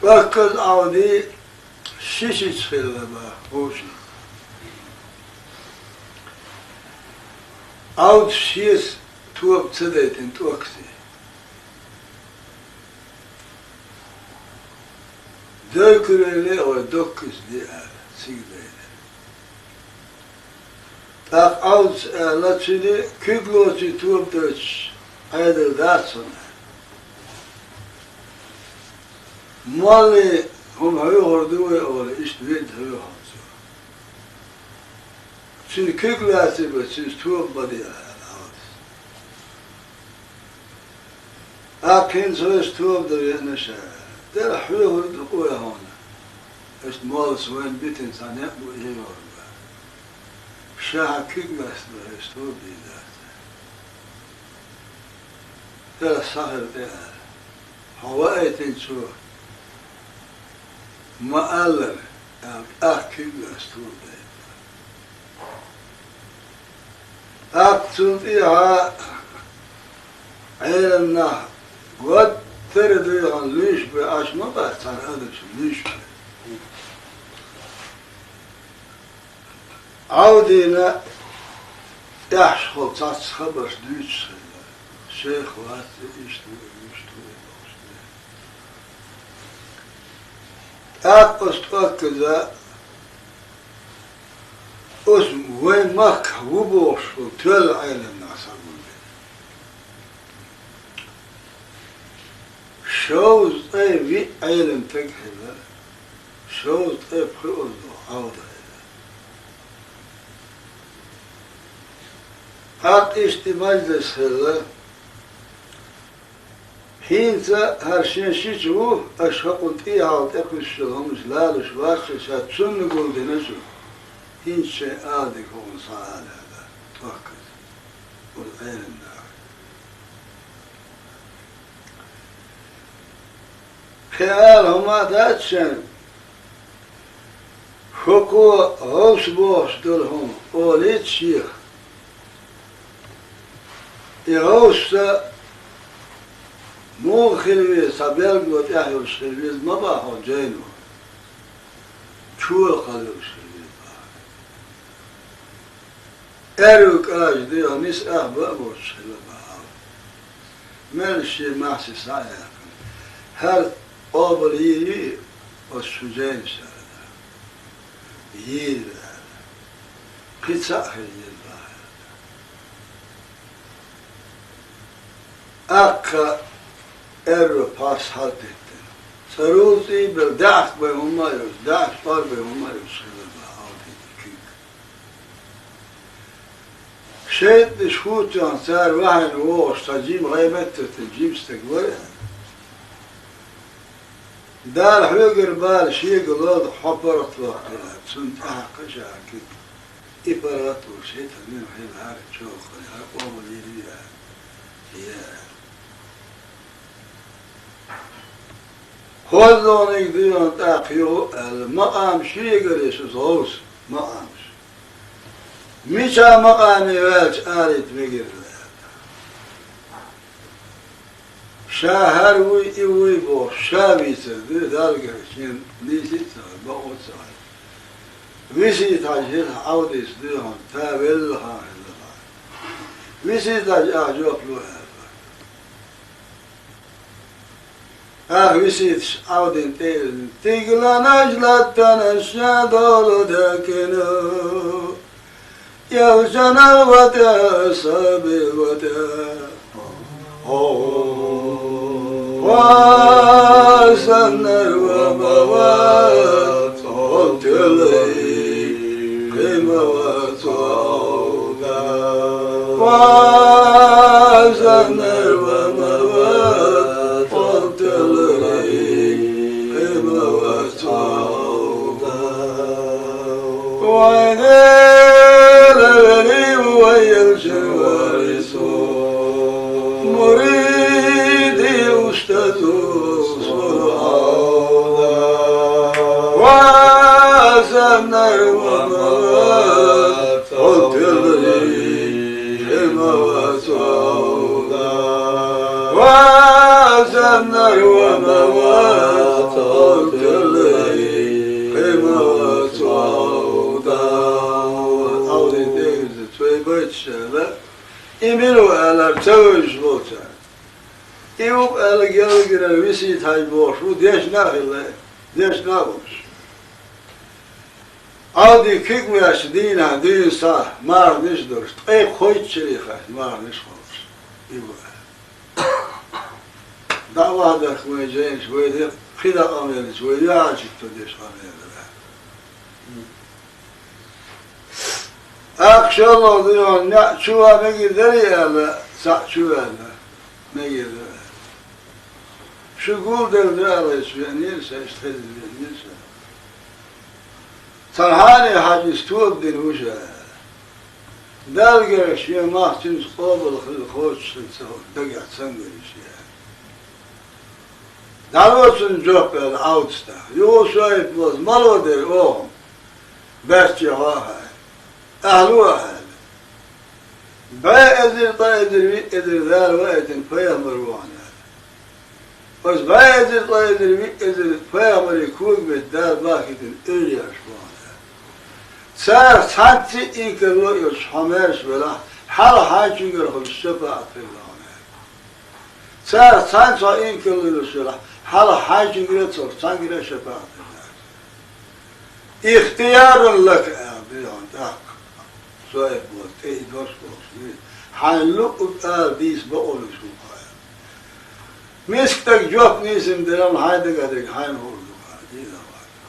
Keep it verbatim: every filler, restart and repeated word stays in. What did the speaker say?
ТӀоккхаза Ӏовди ши-шича хилла бах вовшийн. Ӏовдас шеца тоба ца дайтина тӀоккхазе. Дойкур вели а вай доккхача де аьлла, цига дайра. ТӀаккха Ӏовдас аьлла цуьнга: «Куьг лоций тоба дойтуш Ӏедал дац хьуна?» «Молла хӀума хьоьхур ду вай», — олий, иштта виъ хьоьху цо. Цуьнан куьг лаций бен, цуьнца тоба ма де аьлла Ӏовдас. ТӀаккха хӀинца вайша тоба дан веана ша. Дера хьоьхур ду-кх вай хьуна. Иштта моллас вайна битина цхьа некъ бу, хьоьхур бу. Ша хьан куьг лаьцна бен вайша тоба дийр дац. Дера схьахила тӀе аьлла. Хьо ваийтинчо ма аллара, аьлла, тӀаккха куьг лаьцна тоба дайра. ТӀаккха цул тӀехьа Ӏеламнах гуттар а дуьйхьа луьйш бен Ӏаш ма бац цхьана адамашна луьйш бен. Ӏовдина тӀехьашхула цхьацца хабарш дуьйцуш хилла. Шайх вац, иштта ву, иштта ву бохуш. ТӀаккха оцу тӀоккхаза оцу вайн махкахь ву бохуш волу тоьлла Ӏеламнах схьагулбина. Шовзткъе виъ Ӏелам стаг хилла, шовзткъе пхоьазза Ӏовда хилла. ТӀаккха иштта и мажлис хилла. ХӀинца хӀара шен шича ву, аша хӀокхунна тӀехьал тӀекхуьссуш йолу хӀуманаш лалуш вац ша, ша цунна гулдина шу. ХӀинца шайн ала дерг хӀокхунна схьа ала аьлла, тӀоккхаза. Оцу Ӏеламнаха. Кхин ала хӀума а дац шайна. ХӀокхо гӀовс бохуш долу хӀума олийта шех. И гӀовс муха хила веза, цхьа белгало тӀехь йолуш хила веза ма боху хьо жайно. Чола кхалла йолуш хила веза боху. Аьрру кӀажа дуьйхьа ниса ах бан а боцуш хилла боху. Мел шен маьхьа схьа а яьккхина. ХӀара къобал йийр ю и оцу шун жайнаш аьлла. Йийр аьлла. Кхин цхьаъ хила еза боху аьлла. Аккха аьрру пхьарс хьалатеттина. Цхьа цӀий бен даьӀахк бен хӀума а йолуш, даьӀахк тӀор бен хӀума а йолуш хилла боху Ӏовдина куьг. ШайтӀанаш хӀуттехь цара ваьхьина вогӀуш цхьа жима гӀайбатталла жима стаг вара аьлла. Дала хьоьгара бала шега лолда, хьо паргӀатвоккху аьлла, цунна тӀаьхьакхаша куьг. И паргӀат волуш хӀетахь муьлха хилла хӀара чохь, хӀара къобал йийр ю аьлла. Я аьлла. ХозлогӀниг дуьйхьа тӀаккха юха аьлла, макъамаш ю эгара шуьца гӀовс, макъамаш. Мичахь макъаме ваьлча арийта мегар ду аьлла. Ша хӀара вуй, и вуй бохуш, ша вийцар ду, Далла гара шен нийса а ца хилла, бакъо а ца хилла. Висийта хьажа хӀетахь Ӏовдис дуьйхьа, та велла хан хилла хан. Висийта хьажа ахь жоп ло аьлла. Ахь висийташ Ӏовдина тӀе а вирзина, стигланаш латтанаш ша долу декъина. Кхел чанал ватӀа, саби ватӀа. Хьо ва саннар ва ма вац, хьо тӀелай кхин ма вац хьо Ӏовда. Ва саннар ва ма вац, хьо тӀелай кхин ма вац хьо Ӏовда. Вай Дела вели, вай элчан варисо, муриди устазо, со Ӏовда. Ва саннар ва ма вац, хьо тӀелай кхин ма вац хьо Ӏовда. Ва саннар ва ма вац, хьо Аьлла, и мила ву аьлар ца вевзаш волчара. И ву аьлла геллагара висийта хьажа бохуш ву, дешна а хилла, дешна а волуш. Ӏавди куьг ваьшна дийнахь дуьйна схьа марханаш а долуш, ткъе кхойтта шаре хатта марханаш а хилча, и ву аьлла. ДӀа а вахьа дахка вайн жайнаш, вай де кхидӀа къамелаш, вай юьхьӀаьржа хӀитто деш къамел дара. Акха шолгӀа дуьйхьун неӀ чу ван мегар дарий аьлла, цхьаъ чу ваьлла, мегар дара. Шу гулделла ду аьлла, иштта веанера сан, иштта хезна веанера сан. Цхьана хьаний хьаьжча, иза тоба дина ву ша. Далла герга шен мах цуьнца къобал хила кхочуш хилла ца хилча, дагахь цамгарий шен. ДӀало цунна жоп аьлла Ӏовдас тӀаккха. Юха Суайп-моллас, мало дера оха, баьччехьа а хаьа, ахьа ло а хаьа. БӀе эзар, ткъа эзар, виъ эзар Дала ваийтина пайхамар ву хьуна аьлла. Оцу бӀе эзар, ткъа эзар, виъ эзар пайхамарийн когаметтиг Дала бахийтина эвлияаш бу хьуна аьлла. Царах цхьаьнцца а инкарло а йолуш хьо маьрша велахь, хьалха хьайчуьнгара хуьлуш шапаӀат хир ду хьуна аьлла. Царах цхьаьнцца хьо инкарло йолуш велахь, хьалха хьайчуьнгара а ца хуьлуш, цхьаьнгара а шапаӀат хир дац. Ихтиярун лака аьлла, дуьйхьун тӀаккха. Суайп-молла тӀе и дош бохуш, дуьйна. Хьайна луъург ала дийца бакъо луьйш ву-кх хьо аьлла. Миска стага жоп нийса ма дина, амма хьайн дагахь дерг хьайна хуур ду-кх аьлла, дийна.